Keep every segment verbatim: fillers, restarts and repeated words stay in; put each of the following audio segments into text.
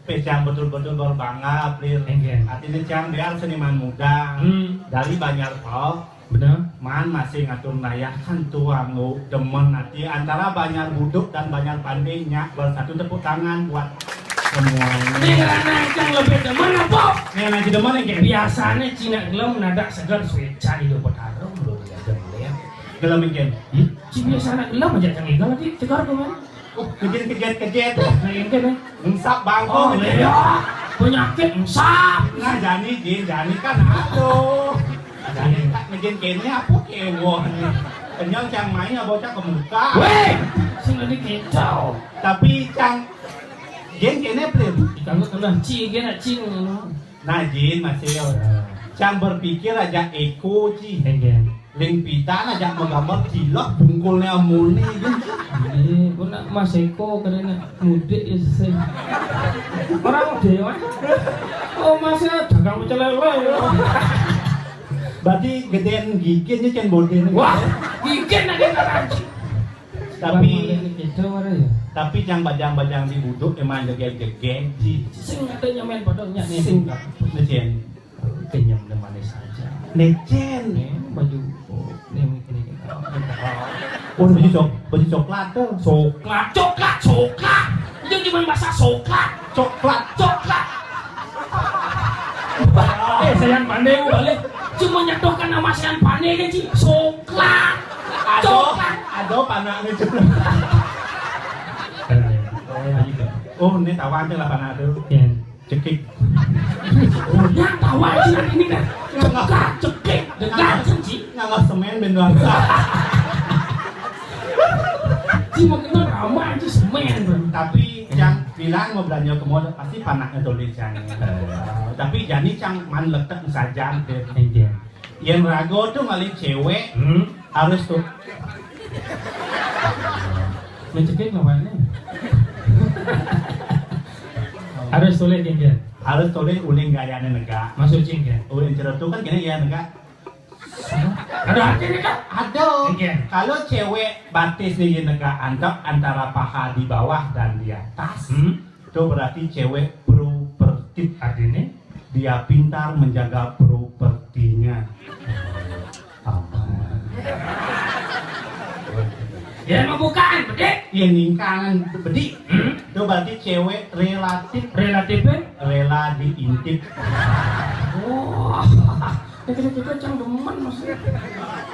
Pecang betul-betul berbangga, Plir. Enggak. Artinya cang biar seniman muda. Hmm. Dari Banjar Pau. Bener. Man masih ngatur nayakan tuang lu demen hati antara Banjar Buduk dan Banjar Pandenya. Bersatu tepuk tangan buat semuanya. Nih, lanang cang lebih demen apa? Nih, nanti demen yang kayak biasanya Cina gelem nada segar sueca di dompet harum lu dia demen ya. Gelem yang kayak. Hmm? Si biasa anak gelem aja cang igal lagi segar tuh kan. Oh, kejit, kejit, kejit. Nah, yang kayak nih. Engsap bangko. Oh, iya. Penyakit engsap. Nah, jani, Jin, jani kan aduh. Jani tak ngejin kene apa kewon. Kenyal cang main apa cang kemuka. Weh, sing ada kicau. Tapi cang Jin kene, Plir. Kalau kena ci, kena ci ngono. Nah, Jin, masih yo. Cang berpikir aja eko, Ji. Enggak. Ling pitan aja menggambar cilok bungkulnya muni, Jin. Iya, gua nak Mas Eko karena mudik ya sih. Orang dewa. Oh, Mas ya dagang pecel lele ya. Berarti gedean gigitnya cen boden. Wah, gigit aja nggak. Tapi itu orang ya. Tapi yang bajang-bajang di buduk emang jegeg-jegeg, Ji. Sing ada nyamain padahal nya nih. Sing. Nih, Cen. Kenyam dan manis aja. Nih, Cen. Nih, baju. Oh, nih, ini, ini. Oh, baju cok-, baju coklat tuh. Coklat, coklat, coklat. Itu cuma bahasa coklat. Coklat. Coklat. Eh, Sayan Pandey mau balik. Cuma nyedohkan nama Sayan Pandey kan, Ci. Coklat. Aduh, coklat. Aduh, panaknya coklat. Oh, ini tawa aja lah panak tuh. Iya. Cekik. Yang tawa sih ini kan. Cekak, cekik, dekat, sih. Nggak semen ben doang. Cuma kita ramah aja semen, Bang. Tapi yang bilang mau belanja ke mall pasti panaknya tulis yang. Tapi jani cang man letek saja deh. Iya. Yang rago tuh ngalih cewek. Hmm? Harus tuh. Mencekik ngapain? Harus tulis, Cing, ya? Harus tulis uling gayane negak. Maksud Cing, ya? Uling ceretu kan gini ya, negak. Ada artinya, kan? Ada. Iya. Kalau cewek batis di negak antok antara paha di bawah dan di atas, hmm? Itu berarti cewek properti. Artinya? Dia pintar menjaga propertinya. Aman. Ya, mau bukaan, bedik. Ya, ningkangan bedik. Hmm? Itu berarti cewek relatif. Relatif, ya? Rela diintip. Wah, ya, kita, kita cang demen, maksudnya.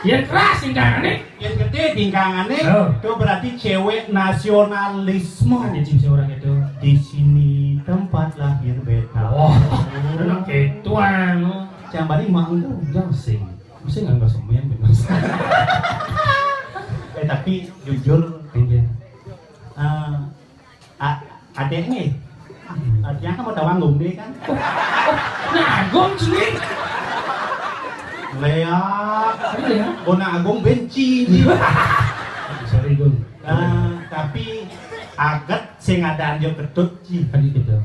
Ya, keras, ningkangan, nih. Yang gede tingkangannya, oh, itu berarti cewek nasionalisme. Ada jenis orang itu. Di sini tempat lahir beta. Oh, enak itu, anu. Cang bari mangga. Jangan sing. Mesti nggak, nggak semuanya, Mas. Eh, tapi jujur, iya. Eh, A-, adek nih. Artinya kan mau tawang gombe kan? Nah, gong sini. Lea. Iya. Bona Agung benci. Sorry, Gung. Nah, tapi aget sing ada anjo ketut, Ci. Tadi gitu.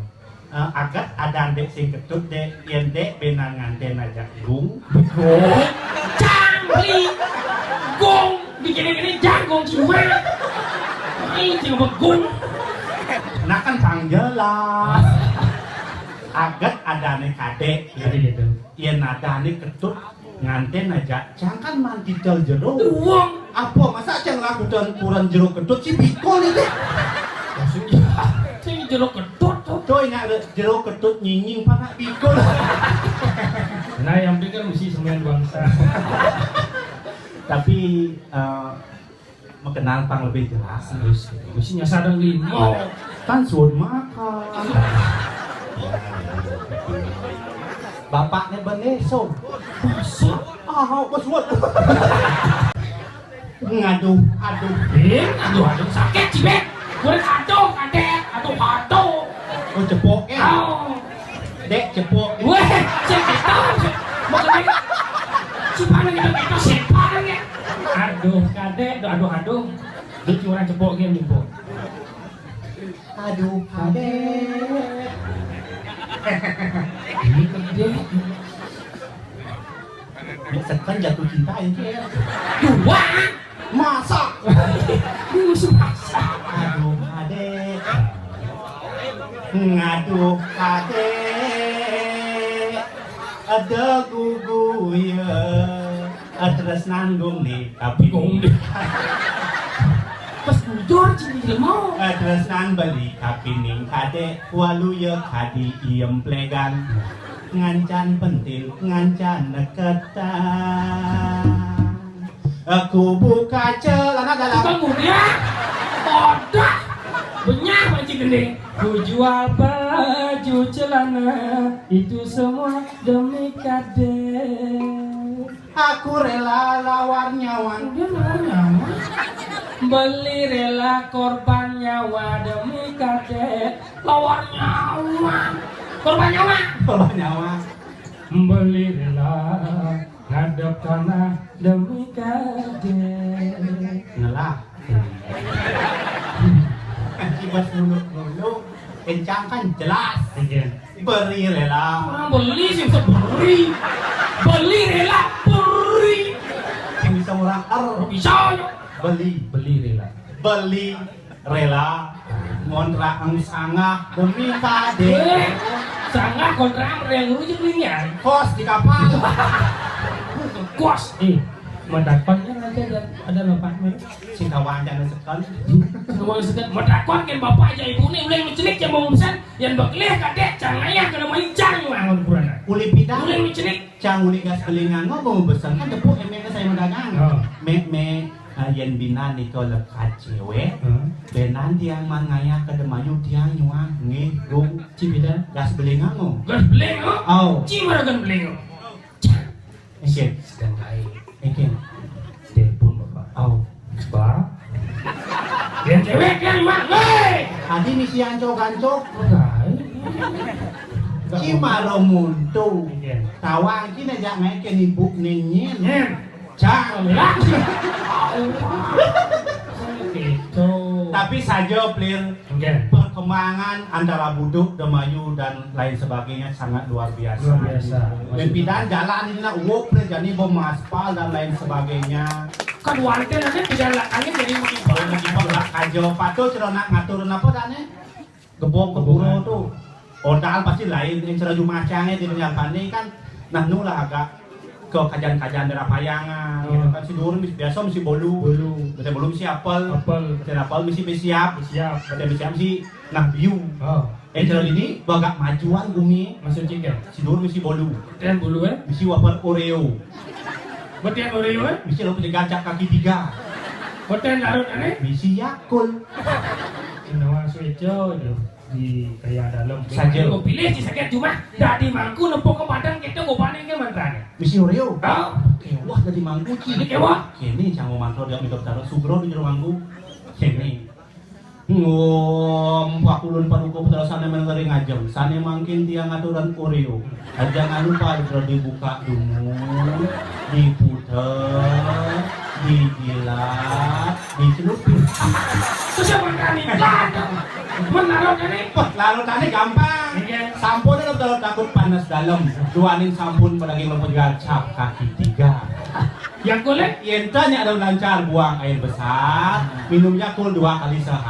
Eh, aget ada andek sing ketut, Dek. Yen Dek benan nganten aja, Gung. Gung. Cangkli. Gung. Dikene-kene jagung cuma. Ini cuma begung. Nah, kan pang jelas. Aget adane kadek. Jadi gitu. Yen adane ketut nganten aja, cang kan mantitel jero. Uang. Apa masa cang lakukan kurang jero ketut si bikol itu? Maksudnya, si jero ketut tuh. Tuh, ingat jero ketut nyinying panak bikol. Nah, yang pikir mesti semen bangsa. Tapi, eh, mengenal pang lebih jelas. Terus, mesti nyasar dan lima. Oh, kan suun makan. Bapaknya Bang Eso. Masa? Ah, bos buat. Ngaduh, aduh. Eh, aduh, aduh, sakit, Cibet. Gue aduh, kadek, aduh, aduh. Oh, cepok ya? Oh. Dek, cepok. Weh, siapa tahu? Maksudnya, si paling itu, itu siapa ya? Aduh, kadek, aduh, aduh, aduh. Dia curang cepok, dia cepok. Aduh, kadek. Ini kerja. Sekarang jatuh cinta ini ya. Dua. Masa? Ini musuh masa. Aduh, kadek. Aduh, kadék, ada guguya, tresnan gumné kaping. Gumné. Pas bujur, cing jelema. Tresnan beli kapining kadék, waluya kadi iemplegan. Ngancan pentil, ngancan neketan. Aku buka celana dalam. Tukang muda. Bodoh. Benyah, Pak Cik Gending. Ku jual baju celana, itu semua demi kadék. Aku rela lawar nyawa. Dia lawar nyawa. Beli rela korban nyawa demi kadék. Lawar nyawa. Korban nyawa. Korban nyawa. Beli rela ngadep tanah demi kadék. Ngelah. Kibas muluk-muluk, kencang kan jelas. Iya. Beri rela. Orang beli sih bisa beri. Beli rela, beri. Sing bisa orang er. Bisa aja. Beli. Beli rela. Beli rela. Ngontrak eng sanggah demi kadék. Eh, sanggah kontrak yang rujuk ini ya. Kos di kapal. Kos. Eh, mendapat kan ada, ada, ada loh, Pak. Sing kawan jangan sekan. Kawan sekan. Mendapat kan bapak aja ibu nih, ulah nu cenik yang mau pesan, yang bekelih kadék, cang ayah kada main cang lah, kurang. Uli pidang. Ulah nu cenik. Cang uli gas beli nganggo, mau pesan kan tepuk emang saya mau dagang. Oh. Mek, mek, ah, yén bina nika lekad cewek, hmm, benan tiang man ngayah kada mayu tiang nyuang, nggih, Gung. Ci bina. Gas beli nganggo. Gas beli nganggo? Au. Ci maragan beli nganggo. Engkin. Sedang kai. Engkin. Telepon bapak. Au. Ba. Yang cewek kan, Mak. Hei! Adi misi ancok-ancok. Kai. Ci maro muntu. Iya. Tawang ci najak naik ke ibu ningin. Iya. Cang. Lah. Gitu. Tapi saja, Plir. Oke. Perkembangan antara buduk, demayu, dan lain sebagainya sangat luar biasa. Luar biasa. Pimpinan jalan ini nak uwuk, Plir, jadi bom aspal dan lain sebagainya. Kan wanten aja tidak lah, angin jadi mengimpang. Mengimpang lah, aja. Patut cara nak ngatur napa dane? Gebong keburo tuh. Ontal pasti lain, yang cara jumacangnya di penyampannya kan. Nah, nu lah agak ke kajan-kajan daerah Payangan, gitu kan. Si Durun biasa mesti bolu. Bolu. Mesti bolu, mesti apel. Apel. Mesti apel, mesti siap. Siap. Mesti siap, mesti nah biu. Oh. Eh, cara ini bagak majuan bumi. Maksudnya kan? Si Durun mesti bolu. Beten bolu, eh? Mesti wafer Oreo. Beten Oreo, eh? Mesti lo punya gacak kaki tiga. Beten larut aneh? Mesti Yakul. Nawa sueco itu di kaya dalam. Saja. Kau pilih si sakit cuma dari mangku nempok ke padang kita kau panen ke mantranya. Mesti Oreo. Oh. Kewah dari mangku ci. Ini kewah. Kini canggo mantra dia mikir taruh sugro di jero mangku. Kini. Ngom, pakulun paduka putra sane menengering ajeng. Sane mangkin tiang aturan Oreo. Aja jangan lupa, Bro, dibuka dulu, diputer, dijilat, dicelupin. Terus yang makan ikan? Menarutnya nih. Wah, larutane gampang. Iya. Sampun ada, takut panas dalam. Duaning sampun pada lagi lompat juga cap kaki tiga. Yang kulit? Yen tanya ada lancar, buang air besar, minum Yakult dua kali sehari.